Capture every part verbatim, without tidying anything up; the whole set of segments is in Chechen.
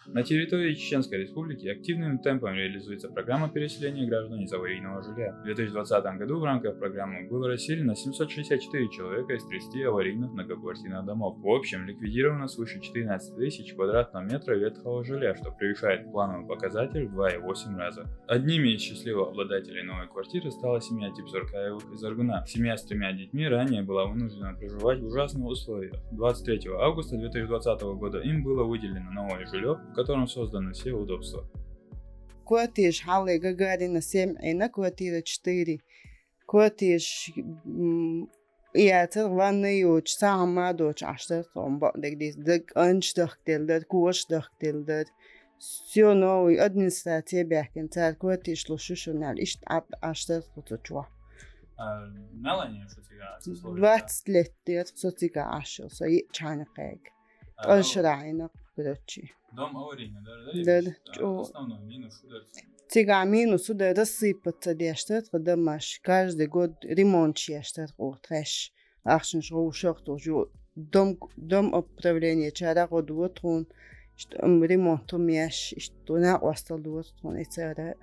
На территории Чеченской Республики активными темпами реализуется программа переселения граждан из аварийного жилья. В две тысячи двадцатом году в рамках программы было расселено семьсот шестьдесят четыре человека из тридцати аварийных многоквартирных домов. В общем, ликвидировано свыше четырнадцати тысяч квадратных метров ветхого жилья, что превышает плановый показатель в два и восемь раза. Одними из счастливых обладателей новой квартиры стала семья Тепсуркаевых из Аргуна. Семья с тремя детьми ранее была вынуждена проживать в ужасных условиях. Двадцать третьего августа две тысячи двадцатого года им было выделено новое жилье, в котором созданы все удобства. Квартираш хьалха Гагарина семь Ӏийна, квартира четыре. Квартираш, м, яцар, ванна йоцуш, цхьа хӀума доцуш Ӏаш дара тхуна, бакъдерг дийца. Дага кӀант дахкаделла дара, коша дахкаделла дара. Всё новый, администраци баьхкина, цара квартираш луш ю шуна аьлла, иштта Ӏа-, Ӏаш дара тхо цу чохь. А, мел ан ю шу цигахь, цу условиях? Двадцать лет дара со цигахь Ӏаш йолу, со йиъчхьана кхайга. А, ткъа шарахь Ӏийна, короче. Дом аварийный дара, да? Дара, или чӀогӀа. Основной минус шу дара? Цигахь минус шу дара, рассыпаться деш дара тхан домаш. Каждый год ремонт еш дара тхо тхаьш. Ахчанаш гӀовшах тхо жо-, дом, дом управление чара гӀо до тхуна. Иштта, м, ремонт хӀума еш, иштта накъостал до тхуна и цара.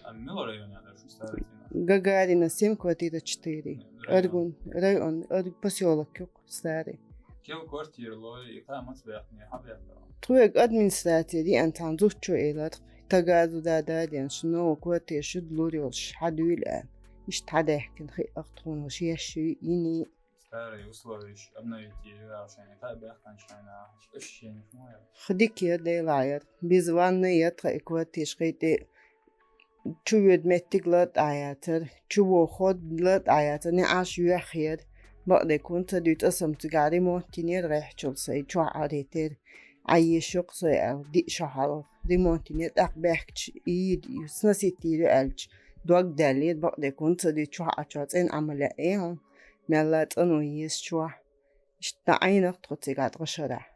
А мила районехь дара шу старый цигахь? Гагарина семь, квартира четыре. Район. Аргун, район, Арг-, посёлок ю-кх старый. Кел квартира лой, и кхаа маца баьхкина, хьан баьхкина? Тхоьга администраци диъна цхьана зудчо элира, тхо газу да даден, шу новая квартира шу лур йолуш, хьан дуьйла аьлла. Иштта хьан даьхкина хиъ-кх тхуна, шу еш ю йиний. Старый условия обновить йира шайна, кхаа баьхкина шайна, ощущение хӀун яра? Хи дика яра, Делахь яра. Без ванны яра тхан и квартира, хи тӀе чу воьду меттиг латӀа яцара, чу воху хӀод латӀа яцара, неӀарш йоьхна яра. Бакъдерг хӀунда ца дуьйцу, аса-м цигахь ремонт йинера гӀеххьачул, сайн чохь Ӏаритера. Ӏайиш ю-кх со аьлла, диъ шо хьалха ремонт йинера, тӀаккха баьхкича, и, сносить йийр ю аьлча, дог даьллера, бакъдерг хӀунда ца дуьйцу, чохь Ӏачохь цӀена Ӏамал яа хьуна, мелла а цӀано еза чохь. Иштта Ӏийна-кх тхо цигахь ткъа шарахь.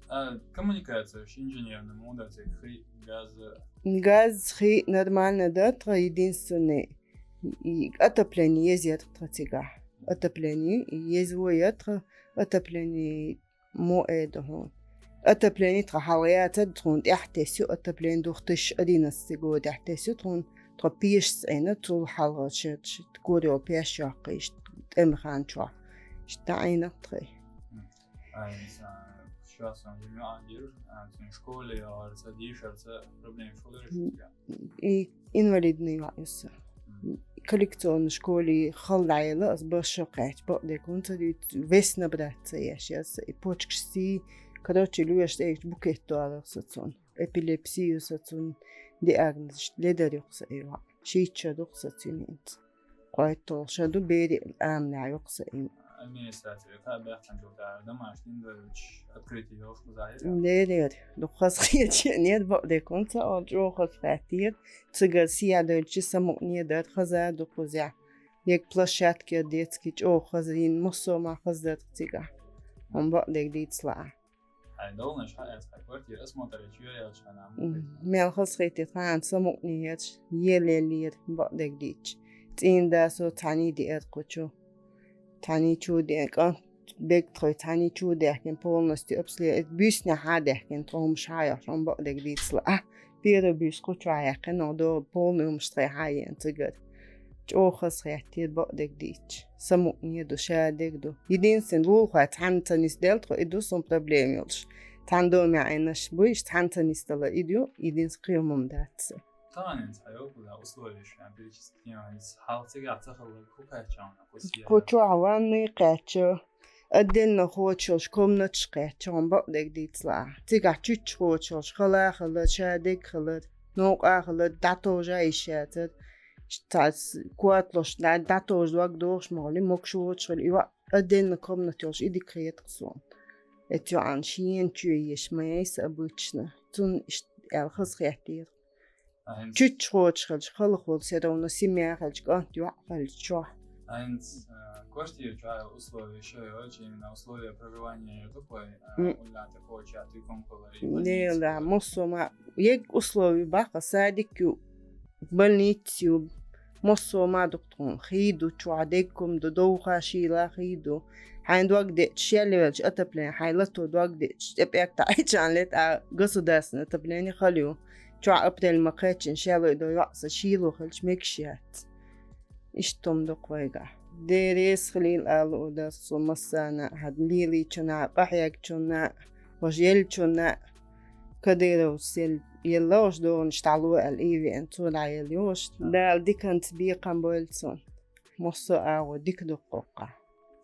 А коммуникацияш инженерный муха дара цига, хи, газ? Газ, хи нормально дара тхан, единственный, и отопление еза яра тхан цигахь. Отопление еза вон яра тхан, отопление мо эр ду хьуна. Отопление тхан хьалха яцара, тхуна тӀаьхьа тесна ю отопление, две тысячи одиннадцатый годехь тесна ю тхуна. Тхо пешаца Ӏийна, цул хьалха шаьш кура йолу пеш йоккхуш, тӀеман хан чохь. Иштта Ӏийна-кх тхо. М. А, не знаю, сейчас он жимёа дир, а, цуьнан школе, а, арца, дийшарца проблемаш хӀун дара шуьга? И инвалидный йоӀ ю сан. М. Коррекционный школе хала дӀаелла аса, бархӀ шо кхаьчча, бакъдерг хӀунда ца дуьйцу, вес набраться еш яра сан, и почкаш сий, короче, лоьраш тӀе эгча букет долура сан цунна. Эпилепси ю сан цунна, диагноз ледара ю-кх сан и йоӀ. Шийтта шо ду-кх сан цуьнан хӀинца. КхойтталгӀа шо ду, берийн аманехь ю-кх сан и. Администраци кхаа баьхкинчул тӀаьхьа домашний дин дойлучу открытие йолуш кхузахь яра? Лерера, дукха хазахеташ енера, бакъдерг хӀунда ца олу, чӀогӀа хазахетера. Цигара сехьа дойлучу самукъане дара, хаза ду кхузахь. Ерг площадка яра детский, чӀогӀа хаза йина, массо а ма хаза дара цигахь. Хьуна бакъдерг дийцалахь. Хьайн долнаш хьаэца, хьайн квартира осмотр йича йоьрзуш хьайна. М, мел хазахетира, хьайна самукъане яра, еле-еле яра, бакъдерг дийцича. ЦӀийнан дас цхьаьний деара кху чу. Цхьаьний чу деана, кӀант бегтхой цхьаьний чу даьхкина, полностью обследовать, буьйсанехь хьа даьхкина, тхо хӀумаш хьа йохьуш, хьуна бакъдерг дийцалахь. Первый буьйса кху чохь яьккхина, до полный хӀумаш тхайн хьа еана цигара. ЧӀогӀа хазахетера, бакъдерг дийцича. Самукъане ду, шадерг ду. Единственный, вулхой цхьаьна ца нисделла тхо, и ду суна проблема йолуш. Цхьана домехь Ӏийнарш бу, иштта цхьаьна ца нисдала и ду, единственный, кхин хӀума дац сан. Таханенца хьайо кхуза условияш, прям перечислить, хьалха цигахь ца хилла, хӀун кхаьчна хьуна, кху сехьа? Кху чохь ванны кхаьчна. Отдельно кхочуш йолуш комнаташ кхаьчна хьуна, бакъдерг дийцалахь. Цигахь чуьччу кхочуш йолуш хала хилар, шадерг хилар, новкъа хилар, дӀатовжа йиш яцара. Цхьа с-, котлаш дӀа-, дӀатовжа дог дохуш ма хуьлу, могуш воцуш хуьлу, и йоӀ отдельно комната йолуш и дика хета-кх суна. Эцу йоӀана шена чоь еш ма яйса обычно. Цунна иштта аьлла хазахетера. А хӀинца чуьччу кхочуш хилча, халахула, всё равно семья хилча, кӀант, йоӀ хилча чохь. А хӀинца, а, квартира чохь йолу условия шо йолчу, именно условия проживания ю дукха вай, а, уллехь тӀе кхочуш, тӀе кхочуш, и больница? Не, да, массо а ма, ерг условия баккха, садик ю, больница ю, массо а ма ду-кх тхуна, хи ду чохь, деггум ду, довха шийла хи ду, Хьайн дог деъча, шел велча отопление, хьайн лато дог деъча, тӀепӀек таӀийча лет, а государственное отопление хала ю. Чохь апрель ма кхеччина шел ой до йоӀ са шийло хилча мегаш яц. Иштта хӀума ду-кх вайгахь. Деррис хилийла ала у дар со массарна а, хьан лелийчунна а, къахьегчунна а, важа еллачунна а, Кадыровс ел-, елла уж догӀанаш дӀало аьлла, и веана, цо дӀаелла йогӀуш. Дала диканца бекхам бойла цунна. Массо а агӀо дика ду-кх хӀокхахь.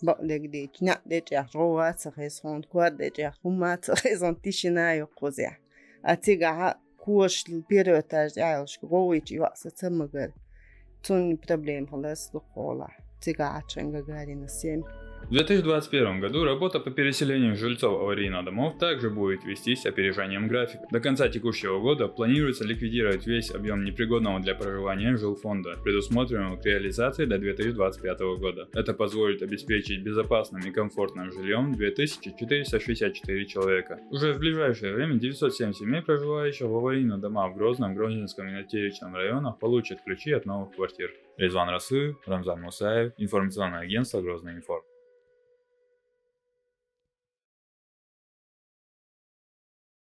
Бакъдерг дийча, неӀ тӀечӀехьа гӀовгӀа а ца хеза хьуна, кор тӀечӀехьа хӀумма а ца хеза хьуна, тишина йоккхузехь. А цигахьа кошал первый этаж тӀехь йолуш гӀовгӀийча йоӀ са ца магар. Цунна проблема хиларца ду-кх хьолахь. Цигахь Ачхен Гагарина семь. В две тысячи двадцать первом году работа по переселению жильцов аварийных домов также будет вестись опережением графика. До конца текущего года планируется ликвидировать весь объем непригодного для проживания жилфонда, предусмотренного к реализации до две тысячи двадцать пятого года. Это позволит обеспечить безопасным и комфортным жильем две тысячи четыреста шестьдесят четыре человека. Уже в ближайшее время девятьсот семь семей, проживающих в аварийных домах в Грозном, Грозненском и Материчном районах, получат ключи от новых квартир. Резван Расуев, Рамзан Мусаев, информационное агентство «Грозный информ».